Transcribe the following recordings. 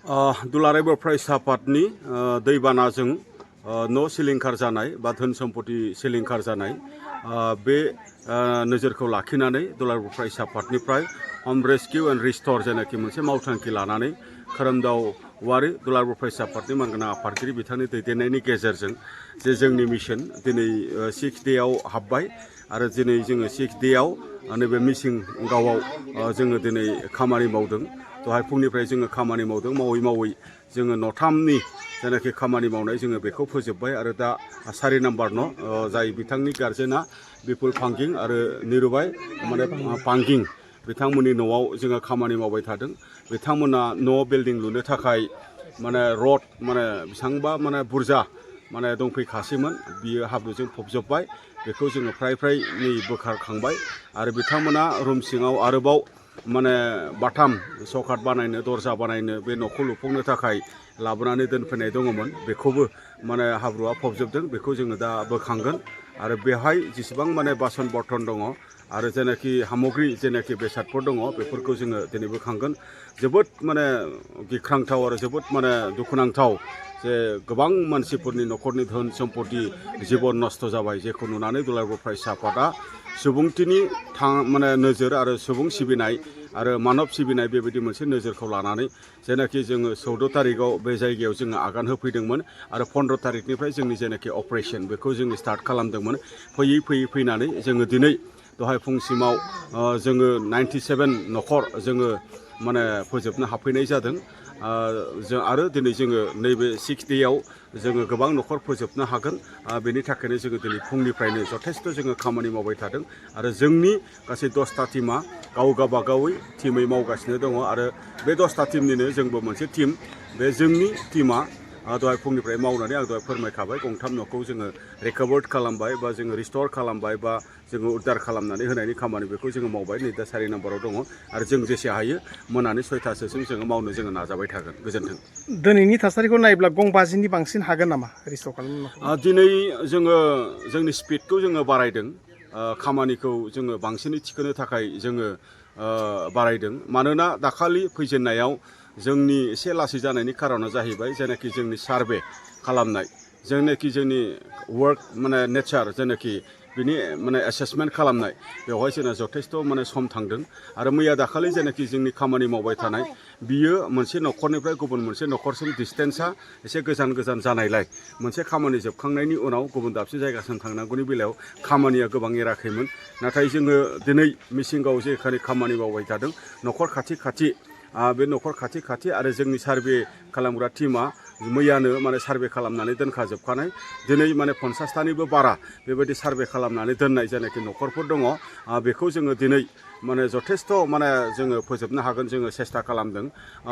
दुलाराय बर' फरायसा आफादनि दैबानाजों न' सिलिंखार जानाय बा धोन सम्पति सिलिंखार जानाय बे नोजोरखौ लाखिनानै दुलाराय बर' फरायसा आफादनिफ्राय हम रेस्किउ एन्ड रिस्टर जेनाखि मोनसे मावथांखि लानानै खोरोमदाव औवारि दुलाराय बर' फरायसा आफादनि मानगोनां आफादगिरि बिथांनि दैदेननायनि गेजेरजों जे जोंनि मिशन दिनै 6 डेआव हाबबाय आरो दिनै जोङो 6 डेआव नैबे मिसिं गावआव जोङो दिनै खामानि मावदों। दहाय फुंनिफ्राय जोङो खामानि मावदों मावै जोङो न'थामनि जेनाखि खामानि मावनाय जोङो बेखौ फोजोबबाय आरो दा 4 नाम्बार न' जाय बिथांनि गार्जेना बिपुल पांगिं आरो निरुबाय माने पांगिं बिथांमोननि न'आव जोङो खामानि मावबाय थादों। बिथांमोना न' बिल्डिं लुनो थाखाय माने रड माने बेसेबांबा माने बुरजा माने दंफैखासैमोन बियो हाब्रुजों फबजोबबाय बेखौ जोङो फ्राय नै बोखारखांबाय आरो बिथांमोना रुम सिङाव आरोबाव माने बाथाम सकाट बानायनो दरजा बानायनो बे न'खौ लुफुंनो थाखाय लाबोनानै दोनफैनाय दङमोन बेखौबो माने हाब्रुआ फबजोबदों बेखौ जोङो दा बोखांगोन आरो बेहाय जेसेबां माने बासन बर्तन दङ आरो जेनाखि सामग्रि जेनाखि बेसादफोर दङ बेफोरखौ जोङो दिनै बोखांगोन। जोबोद माने गिख्रांथाव आरो जोबोद माने दुखुनांथाव जे गोबां मानसिफोरनि न'खरनि धोन सम्पति जिबन नस्थ' जाबाय जेखौ नुनानै दुलाराय बर' फरायसा आफादा सुबुंथिनि माने नोजोर आरो सुबुं सिबिनाय आरो मानब सिबिनाय बेबायदि मोनसे नोजोरखौ लानानै जेनाखि जोङो 14 तारिखआव बे जायगायाव जोङो आगान होफैदोंमोन आरो 15 तारिखनिफ्राय जोंनि जेनाखि अपारेशन बेखौ जोङो स्टार्ट खालामदोंमोन। फैनानै जोङो दिनै दहाय फुंसिमाव जोङो 97 न'खर जोङो माने फोजोबनो हाफैनाय जादों। आरो दिनै जोङो नैबे 6 डेआव जोङो गोबां न'खर फोजोबनो हागोन बेनि थाखायनो जोङो दिनै फुंनिफ्रायनो जथेस्थ' जोङो खामानि मावबाय थादों आरो जोंनि गासै 10टा टीमा गावबागावै टीमै मावगासिनो दङ आरो बे 10टा टीमनिनो जोंबो मोनसे टीम बे जोंनि टीमा दहाय फुंनिफ्राय मावनानै आं दहाय फोरमायखाबाय गंथाम न'खौ जोङो रिकभार्ड खालामबाय बा जोङो रिस्टर खालामबाय बा जोङो उद्धार खालामनानै होनायनि खामानि बेखौ जोङो मावबाय नै दा 4 नाम्बाराव दङ आरो जों जेसे हायो मोनानि 6टासोसिम जोङो मावनो जोङो नाजाबाय थागोन। गोजोन्थों। दिनैनि थासारिखौ नायोब्ला गं-5नि बांसिन हागोन नामा रिस्टर खालामनो? दिनै जोङो जोंनि स्पिडखौ जोङो बारायदों खामानिखौ जोङो बांसिनै थिखोनो थाखाय जोङो बारायदों मानोना दाखालि फैजेननायाव जोंनि एसे लासै जानायनि खारना जाहैबाय जेनाखि जोंनि सार्भे खालामनाय जेनाखि जोंनि वर्क माने नेचार जेनाखि बिनि माने एसेसमेन्ट खालामनाय बेवहाय जोंना जथेस्थ' माने सम थांदों आरो मैया दाखालि जेनाखि जोंनि खामानि मावबाय थानाय बियो मोनसे न'खरनिफ्राय गुबुन मोनसे न'खरसिम डिसटेन्सआ एसे गोजान जानायलाय मोनसे खामानि जोबखांनायनि उनाव गुबुन दाबसे जायगासिम थांनांगौनि बेलायाव खामानिया गोबां एराखैमोन नाथाय जोङो दिनै मिसिंगाव जेखानि खामानि मावबाय थादों न'खर खाथि बे न'खर खाथि आरो जोंनि सार्भे खालामग्रा टीमा मैयानो माने सार्भे खालामनानै दोनखाजोबखानाय दिनै माने 50टानिबो बारा बेबायदि सार्भे खालामनानै दोननाय जायनाखि न'खरफोर दङ बेखौ जोङो दिनै माने जथेस्थ' माने जोङो फोजोबनो हागोन जोङो सेस्था खालामदों।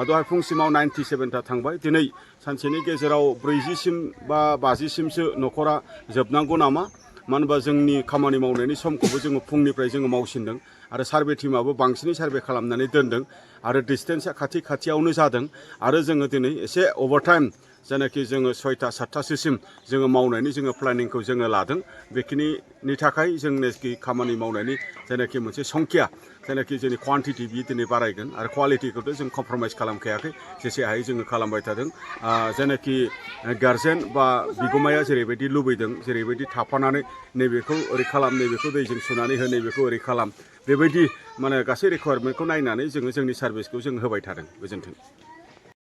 दहाय फुंसिमाव 97टा थांबाय दिनै सानसेनि गेजेराव 40सिम बा 50सिमसो न'खरा जोबनांगौ नामा मानो होनबा जोंनि खामानि मावनायनि समखौबो जोङो फुंनिफ्राय जोङो मावसिनदों आरो सार्भे टीमाबो बांसिनै सार्भे खालामनानै दोनदों आरो डिसटेन्सआ खाथियावनो जादों आरो जोङो दिनै एसे अभारटाइम जेनाखि जोङो 6टा 7टासोसिम जोङो मावनायनि जोङो प्लेनिंखौ जोङो लादों बेखिनिनि थाखाय जोंनि खामानि मावनायनि जेनाखि मोनसे संख्या जेनाखि जोंनि क्वान्टिटि बियो दिनै बारायगोन आरो क्वालिटिखौथ' जों कमप्रमाइज खालामखायाखै जेसे हायो जोङो खालामबाय थादों। जेनाखि गार्जेन बा बिगोमाया जेरैबायदि लुबैदों जेरैबायदि थाफानानै नैबेखौ ओरै खालाम नैबेखौ दैजों सुनानै हो नैबेखौ ओरै खालाम बेबायदि माने गासै रिक्वायरमेन्टखौ नायनानै जोङो जोंनि सार्भिसखौ जों होबाय थादों। गोजोन्थों।